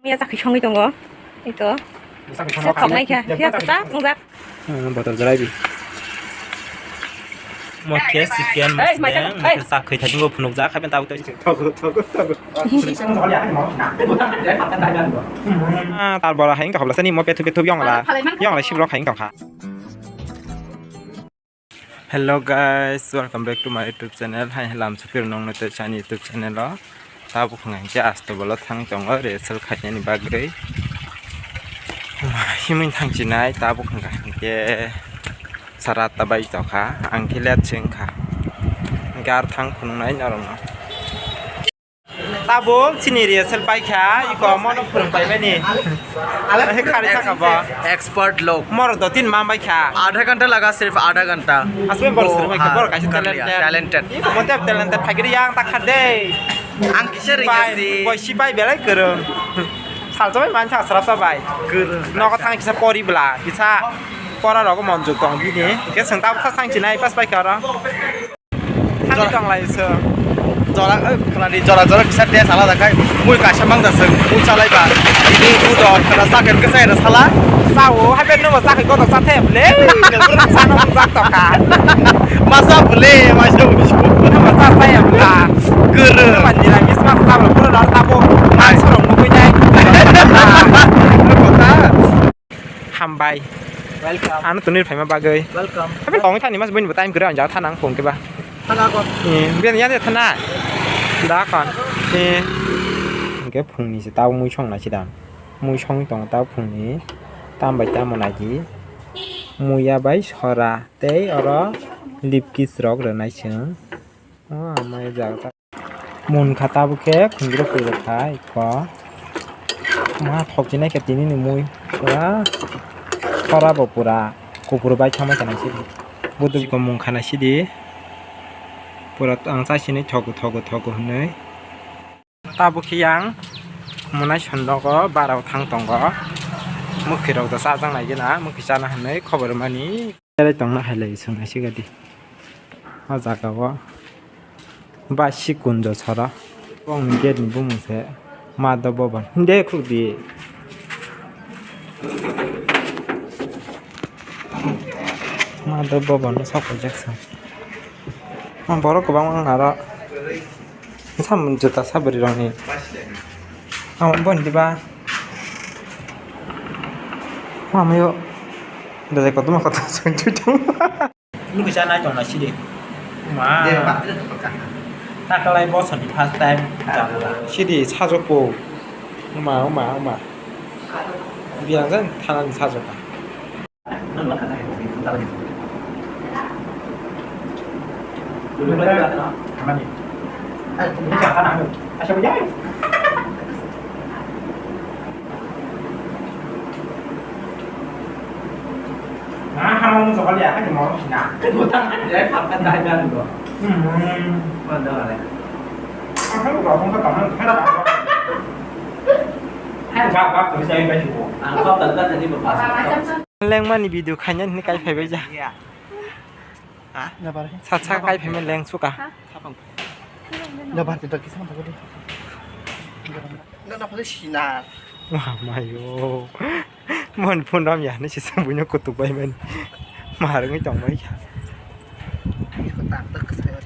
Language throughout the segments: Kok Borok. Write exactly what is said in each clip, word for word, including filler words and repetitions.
Miya chakhi songwi tongo. Ito. Sok khoknai kha. Phiya kwchak wngjak. Hmm, botol jwlaibi. Mo khe chicken Hey, musbeng, maikha, mo khe hey. Chakhi thai bo phunukjak, khaben tabuk tei. Thogo, thogo, thogo. Ah, tar bora hai wngkha, habla sani mo pethu pethu yongla. Yongla sibrok hai wngkha. Hello guys, welcome back to my YouTube channel. Hai, lam supir nong nete chani YouTube channel o. Tabuk hwnka hwnkhe asto bolo thang tongo rehearsal khainani bagwi. Himwi thang chinai tabuk hwnka hwnkhe sara ta bai tokha. Ang khe late se wngkha. Hwnkhe ar thang phunuknai norokno. Tabuk chini rehearsal paikha, iko mono phwrwng paimani. Khari saka bo. Expert log. Moro do tin ma paikha. आधा घंटा लगा, सिर्फ आधा घंटा। Asme bor वो, sir paikha, हाँ, bor kaisa कर लिया, talented. Talented। Iko mote talented phagiri yang takha de. Ang kisa bai, ringya si. Boi si bai belai kwrwng. Salsa bai mansa asrapsa bai. Kwrwng. Nogo thang kisa pori bla, kisa pora rogo monjuk tong bini. Ke sengta bwkha sang chinai pas paikha oro. Thani jora, tonglai so. Jora, eh, khwnadi jora jora kisa test alada khai. Mui kaisa mang da sung, mui chalai ba. Ini bu do, khana sakhe kisa era sala. Sao, hai ben no sakhe koto sathe ble. Sana mo sak to ka. Masa ble, masa ble. No masa saya bla. Guru. Pandira mis mas ta bla, pura dar ta bo. Ai sorong mo kunyai. Kota. Hambai. Welcome. Ano tunui phaima bagwi. Welcome. Hape tongwi thani mas buini bo time kwrwi ang jaga thana ang phone khe ba. Thana ko. Eh, biyan yan thana. Da kon. Eh. Hingke phungni se tao mui song na sidang. Mui song tong tao phungni. Tam bai tamo naji. Muya bai sora tei oro lip kiss rok rwnai chwng. O amai jaga. Munkha tabuk khe khunjuro pura kha iko. Ma thokjinai khe tini ni mui pura khora bo pura kupur bai thangma khe naisidi. Buduk ko munkha naisidi. Pura ang chasini thogo thogo thogo hinwi. Tabuk khe yang monai sondogo barao thang tongo. Mwkhwi rok do chajak nai gena mwkhwi chana hinwi khobor mani. Belai tongna hai lai song naisik di. O jaga o ba si kunjo sora. Bongni gate ni bumung se Madhab Bhavan. Hinde khuk di. Madhab Bhavan no sok jak sa. Ang borok kwbang wng aro. Sam juta sabri rokni. Ang bon diba. Mamayo. Dajai kotorma kotor song twi tong. Nukisa nai tong na sidi. Ma. Takalai bosoni first time. Sidi sajoko. Uma, uma, uma. Biang jan thanani sajoko. Lengmani video khaina hinwi kai phaibai ja. Ha? Sacha kai phaimani leng suka. Dabar ti daki sama tadi. Na na pale sinar. Wah, mayo. Mon phone ram ya ni sisa buino kutuk bai mani. Maharungwi tong bai ya.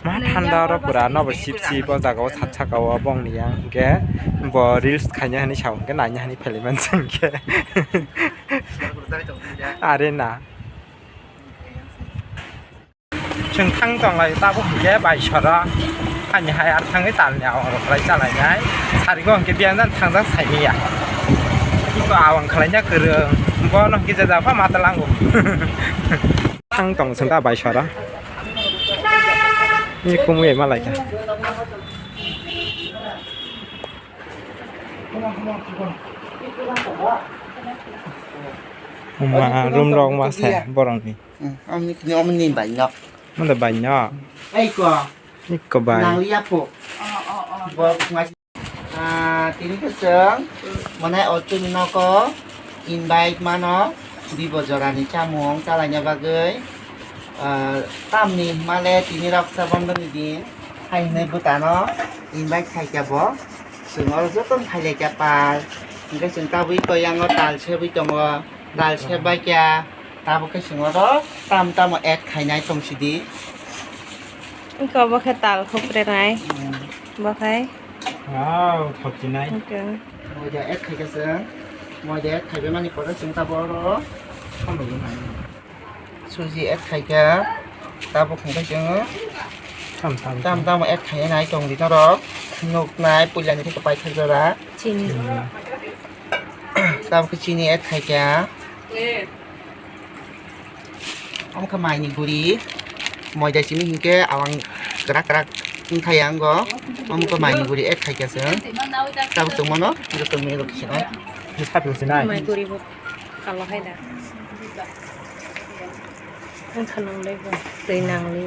Ma thanda oro pura nobo sip sip o jaga o sat saka o bongni yang hwnkhe bo reels khaina hinwi sao hwnkhe naina hinwi phailaimani chwng khe. Are na. Chwng thang tong lai tabuk hwnkhe bai sora. Ani hai ar thangwi talni awang rok khlai chalainai. Sarigo hwnkhe biyang jan thangjak saimanya. Iko awang khlaina kwrwng. Bono hwnkhe jajak pha mata lango. Thang tong chwng ta bai sora. Ni kumui ma lai kha. Uma room rok ma se borok ni. Hmm, omni kini omni bai nok. Mada bai nok. Ei ko. Ikko bai. Nang liya po. Bo ngai. Ah, tini keseng. Mana otu noko invite mano. Di bojorani chamung chalanya bagwi. Ah, tamni male tini rok sabon doni din. Hai hinai butano invite khai kya bo. Sungor joton khai le kya pal. Hingke chwng tabwi toyango tal sebwi tongo, tal seb bai kha tabuk khe chwng oro tam tamo add khainai tong sidi. Wngkha obo khe tal huprenai. Hmm. Bo khai. Wow, thokchinai. Wngkha. Moida add khaikha chwng. Moida add khaibai mani pore chwng tabuk oro. Suji add khaikha. Tabuk hwnkhe chwng tam tam tam tam add khainai tong di norok. Nuknai puilani theke paithak jora. Chini. Tabuk khe chini add khaikha. Omo khe maini guri, moida simi hinkhe awang kwrak kwrak wngkha yango. Omo khe maini guri add khaikha chwng. Tabuk tongmano, joto tongmani rok sinai. Mai guri bo kalo hai da. Wngkha nang lai bo, twi nang li.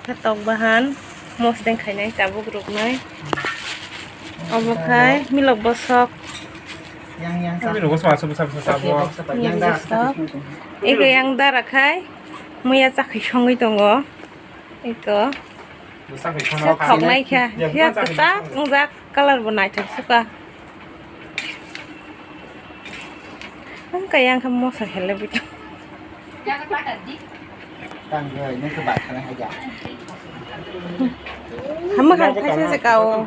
Khe tok bahan mosdeng khainai tabuk ruknai. Obo khai milok bosok. Milok bosok aswk bwsa bwsa tabuk. Milok bosok. Eko yang dara khai muya chakhwi songwi tongo. Eko. Thoknai kha. Ya, kwchak wngjak. Colour bo naithok suka. Ang kaya ang kha mosa hele bito. Tang bai, nung khe bai khana hai ja. Hama khan khaisa se kao.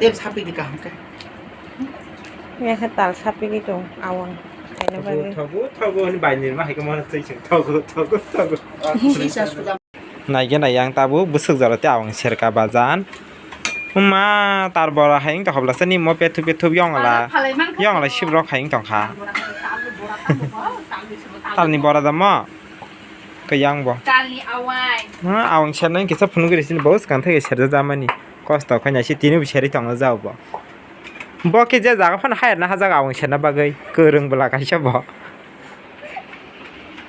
Tep sapi di kaham khe. Ya khe tal sapi gitu awang. Khaina bagwi. Thogo, thogo, ni bai ni ma hai khe mo twi sing thogo, thogo, thogo. Sisa suda. Naikhe nai ang tabuk bwswk jora tei awang serka bajan. Wngma tar bora hai wngtong kha bwlasa nini mo pethup pethup yongla. Yongla sibrok hai wngtong kha. Talni bora da mo? Kwyang bo. Talni awai. Ha, awang sernai kisa phunugwi rw sini bo swkang thai serja jamani. Kosto khaina si tini bo serwi tongna jao bo. Bo khe je jaga phano hayarna ha jaga awang serna bagwi kwrwng bwla kaisa bo.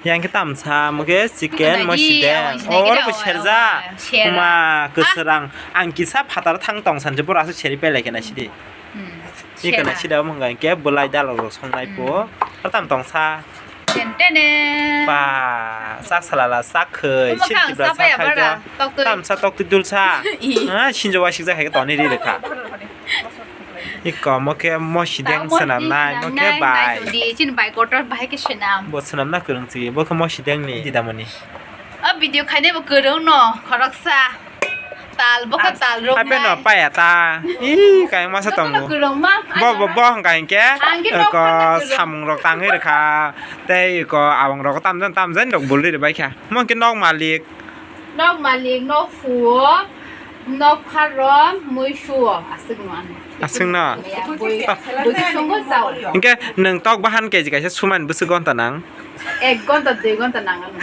Yang khe tamsa, mokhe chicken, mosideng. Oro bo serja. Kuma kwswrang. Ang kisa phatar thang tong sanse boro aswk seri pelai khe naisidi. Ika naisida omo hwnka hinkhe bwlai dalok rok songnai po. Aro tam tongsa. Tentene. Ba, sak salala sak khoi. Sini tibra sak khai da. Tamsa tokti dulsa. Ha, sinjo wasik jak hai toni ri rekha. Iko mo khe mosideng swnamnai, mo khe bai. Chini bai kotor bai khe swnam. Bo swnamna kwrwng si, bo khe mosideng ni didamoni. A video khainai bo kwrwng no, khoroksa. Tal, bo khe tal rok. Hape no paya ta. Ih, kayang masa tongo. Kwrwng ma. Bo, bo, bo hwnkha hinkhe ko samung rok tangwi rwkha. Tei ko awang rok tamjani, tamjani rok bulri rwbaikha. Mo khe nok malik. Nok malik, nok phuo, nok pharrom, mui suo, aswk no ano. Aswk no? Bui, bui khe songo chao. Hinkhe nwng tok bahan keji kaisa sumani bwswk gonta nang? Ek gonta, dui gonta nang ano.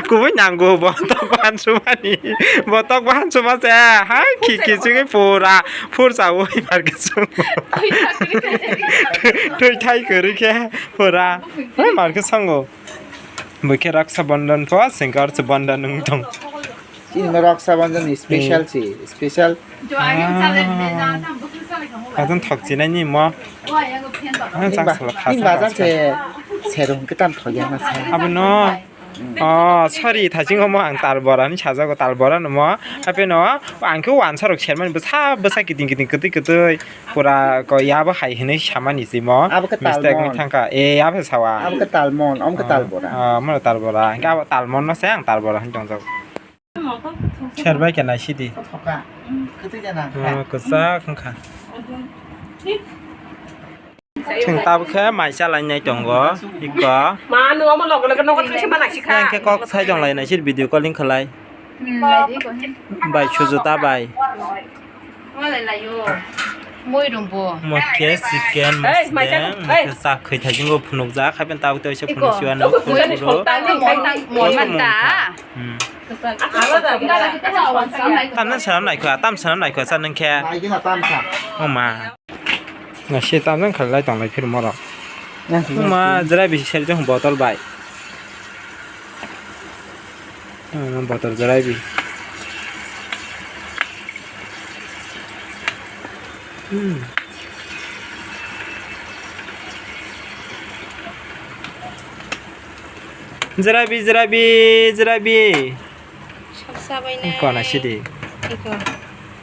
Kubui nango bo tok bahan sumani. Bo tok bahan suma se, hai, khi, khi chigwi pura phur chaui par khe sung. Twi thai kwrwi khe pura. Hai, mar khe songo. Bo khe Raksha Bandhan po, sengkar se Bandhan wng tong. Chini no Raksha Bandhan ni special si, special. Kajan thok chinai ni mo. Ang chang sala kha. Ning bajan se serung kitan thok ya na sa. Abo no. Oh, sorry, thaching mo ang tal bora ni sajago, tal bora no mo. Ape no, ang khe wansa rok sermani bwsa, bwsa kiting kiting kwtwi kwtwi. Pura ko yabo hai hinwi samani simo. Abo khe mistake talmon. Wngwi thangkha. E, abo sawa. Abo khe talmon, abo khe talbora. Ah, mo talbora. Hingke abo talmon no se ang talbora hin tongjago. Serbai khe naisidi. Thoka. Kwtwi jana. Ah, kwchak wngkha. Chwng tabuk khe mai chalainai tongo. Iko. Ma, nwng omo loge loge nogo thangsi ma naisika. Yang khe kok sai tonglainai sir video calling khlai. Hmm, lai di ko hin. Bai sujuta bai. Wale layo. Moi rumbo. Mo khe chicken, hey, mosdeng, mo khe sak khwi thai jingo phunukjak, hai ben tabuk tei phunuk siwa no. Moi rumbo. Moi manta. Hmm. Tamna sanam naikha, tam sanam naikha sa nang khe. O ma. Na se tam jang khalai tong lai phir moro. Ma jrai bisi sel jong botol bai. Hmm, botol jrai bi. Hmm. Jrai bi, jrai bi, jrai bi. Sabsa bai nai. Kona sidi. Iko.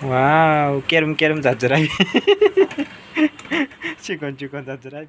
Wow, kerum kerum jat jwrai. Chikon chikon jat jwrai.